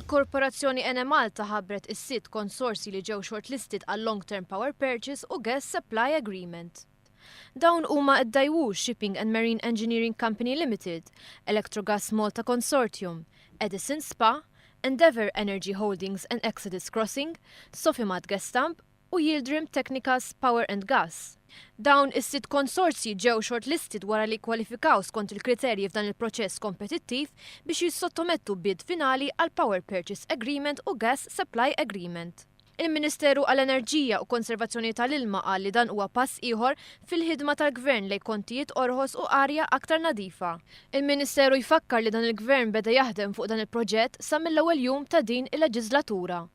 Il-Korporazzjoni Enemalta ħabbret is-sitt konsorzji li ġew shortlisted għal Long Term Power Purchase u Gas Supply Agreement. Dawn huma d-Daewoo Shipping and Marine Engineering Company Limited, Electrogas Malta Consortium, Edison Spa, Endeavour Energy Holdings and Exodus Crossing, Sofimat Gestamp u Yildirim Technicas Power and Gas. Dawn is-sitt konsorzji ġew shortlisted wara li kkwalifikaw skont il-kriterji f'dan il-proċess kompetittiv biex jissottomettu bid finali għal Power Purchase Agreement u Gas Supply Agreement. Il-Ministeru għall-Enerġija u Konservazzjoni tal-Ilma qal li dan huwa pass ieħor fil-ħidma tal-Gvern lejn kontijiet orħos u arja aktar nadifa. Il-Ministeru jfakkar li dan il-Gvern beda jaħdem fuq dan il-proġett sa mill-ewwel jum ta' din il-leġiżlatura.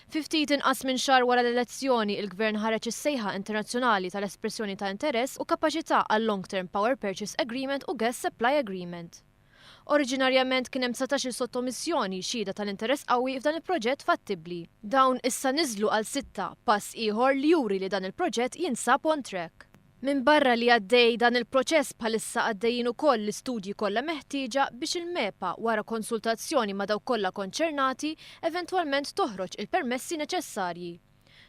Fi ftit inqas minn xahar wara l-elezzjoni, il-Gvern ħareġ is-sejħa internazzjonali tal-espressjoni ta' interess u kapaċità għal Long Term Power Purchase Agreement u Gas Supply Agreement. Oriġinarjament kien hemm 19-il sottomissjoni, xhieda tal-interess qawwi f'dan il-proġett fattibbli. Dawn issa niżlu għal sitta, pass ieħor li juri li dan il-proġett jinsab on track. Minbarra li għaddej dan il-proċess bħalissa għaddejjin ukoll l-istudji kollha meħtieġa biex il-MEPA, wara konsultazzjoni ma' dawk kollha konċernati, eventwalment toħroġ il-permessi neċessarji.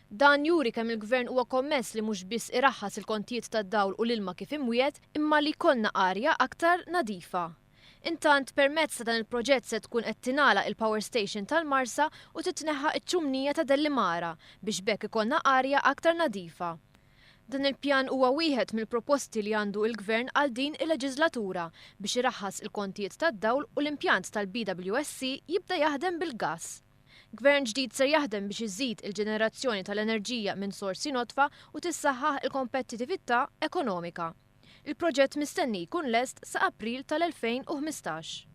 Dan juri kemm il-Gvern huwa kommess li mhux biss iraħħas il-kontijiet tad-dawl u l-ilma kif imwiegħed imma li jkollna arja aktar nadifa. Intant, permezz ta' dan il-proġett se tkun qed tingħalaq il-power station tal-Marsa u titneħħa ċ-ċumnija ta' Dellimara biex b'hekk ikollna arja aktar nadifa. Dan il-pjan huwa wieħed mill-proposti li għandu il-Gvern għal din il-leġiżlatura biex iraħħas il-kontijiet tad-dawl u l-impjant tal-BWSC jibda jaħdem bil-gas. Gvern ġdid ser jaħdem biex iżid il-ġenerazzjoni tal-enerġija minn sorsi nodfa u tissaħħaħ il-kompetittività ekonomika. Il-proġett mistenni jkun lest sa April tal-2015.